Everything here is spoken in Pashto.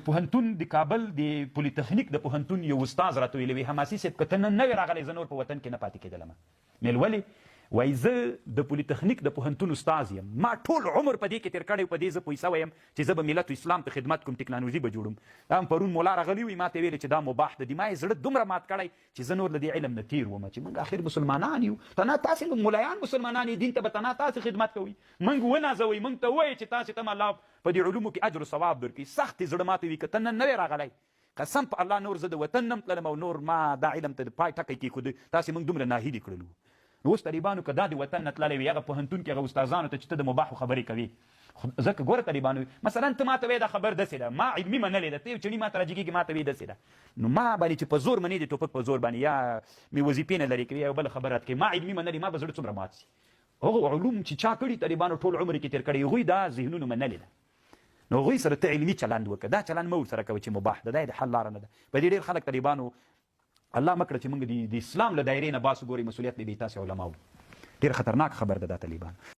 پوهنتون د کابل د پولیتخنیک د پوهنتون یو استاد راته ویلي وي، حماسي صاحب که ته نن نه وې راغلی زه نور په وطن کې نه پاتې کېدلم. مېل ولې؟ وایي زه د پولیتخنیک د پوهنتون استاد یم، ما ټول عمر په دې کې تېر کړی او په دې زه پوه شوی یم چې زه به ملت اسلام ته خدمت کوم، ټکنالوژي به جوړوم. دا هم پرون مولا راغلی وي ماته ویلې چې دا مباح ده، دې ما یې زړه دومره مات کړی چې زه نور له دې علم نه تېر وم چې موږ اخر مسلمانان یو، تنها تاسې ملایان مسلمانان یې، دین ته به تنها تاسې خدمت کوئ، موږ ونازوئ، موږ ته ووایئ چې تاسې ته هم الله په دې علومو کې اجر و ثواب درکړي. سخت یې زړه ماته وي که ته نن نه وې راغلی قسم په الله نور زه د وطن نه هم تللم او نور ما دا علم ته د پای ټکی کېښود، تاسې موږ دومره ناهیلي کړلو. نو اوس طالبانو که دا د وطن نه تللی وي هغه پوهنتون کې هغه استادانو ته چې ته د مباحو خبرې کوې، ځکه ګوره طالبانو مثلا ته ماته وایې دا خبر داسې ده، ما علمي منلې ده، ته یو چڼي ماته راجګېږي ماته وایې داسې ده، نو ما باندې چې په زور منې د ټوپک په زور باندې یا مې وظیفې نه لرې کوي یا یو بله خبره راته کوي، ما علمي منلې ما به زړه څومره مات شي. هغه علوم چې چا کړي طالبانو ټول عمر کې تیر کړي هغوی دا ذهنونو منلې ده، نو هغوی سره ته علمي چلند وکړه، دا چلند مه ورسره کوه چې مباح ده، دا د حل لاره نه ده. په دې ډېر خلک طالبانو الله مه کړه چې موږ د اسلام له دایرې نه باسو، ګورئ مسؤلیت به بیا تاسې علماو. ډېر خطرناک خبر ده دا طالبان.